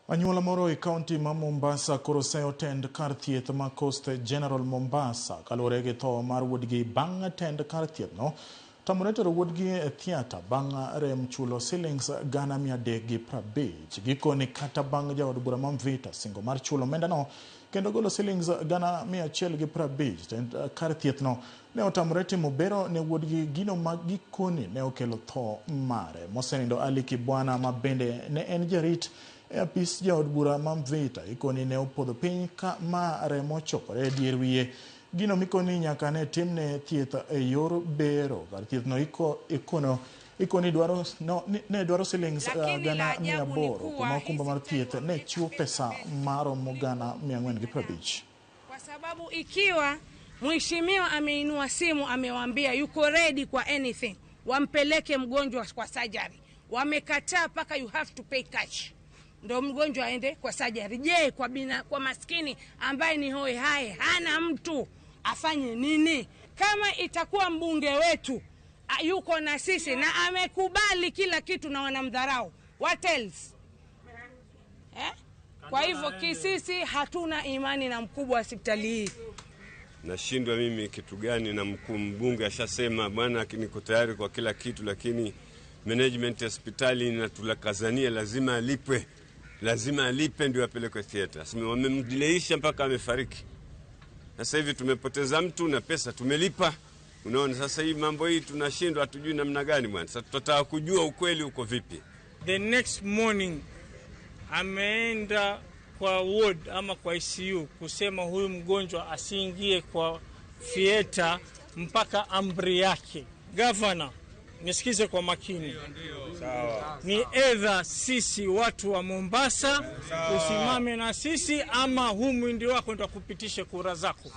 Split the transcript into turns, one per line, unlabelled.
Anyuola moro e kaunti ma Mombasa koro seyo tend kar thieth ma Coast General Mombasa kaluwore gi tho mar wuodgi bang' tend kar thieth no tamore tero wuodgi e theatre bang' rem chulo silings 350,000. Gikoni kata bang' jaod bura ma Mvita singo mar chulo omendano kendo golo silings 150,000, tend kar thieth no ne otamore timo bero ne wuodgi, gino ma gikoni ne okelo tho mare. Mosenindo Ali Kibwana, ma bende ne en jarit e apis jaod bura ma Mvita, ikoni ne opodho piny ka ma remo chokore e dier wiye, gino mikoni nyaka ne timne thieth e yor bero. Kar thieth no iko ikono ikoni dwaro no, ne dwaro silings
Lakini la
gana mia
ajabu ni
aboro
kuwa
kuma okumba
hii
mar thieth ne chiwo pesa maromo 450,000.
Kwa sababu ikiwa mheshimiwa ameinua simu amewaambia yuko ready kwa anything, wampeleke mgonjwa kwa surgery, wamekataa mpaka you have to pay cash ndo mgonjwa aende kwa surgery. Je, kwa maskini ambaye ni hoi hai hana mtu afanye nini? Kama itakuwa mbunge wetu yuko na sisi na amekubali kila kitu na wanamdharau, what else? Eh? Kwa hivyo kisisi hatuna imani na mkubwa wa hospitali hii.
Nashindwa mimi kitu gani, na mkuu mbunge ashasema bwana, niko tayari kwa kila kitu, lakini management ya hospitali inatulakazania, lazima alipwe, lazima alipe ndio apelekwe theater. Wamemdileisha mpaka amefariki. Sasa hivi tumepoteza mtu na pesa tumelipa. Unaona, sasa hii mambo hii tunashindwa, hatujui namna gani bwana. Sasa tutataka kujua ukweli uko vipi.
The next morning ameenda kwa ward ama kwa ICU kusema huyu mgonjwa asiingie kwa theater mpaka amri yake. Governor, nisikize kwa makini. Ni either sisi watu wa Mombasa usimame na sisi ama huu mwindi wako ndo akupitishe kura zako.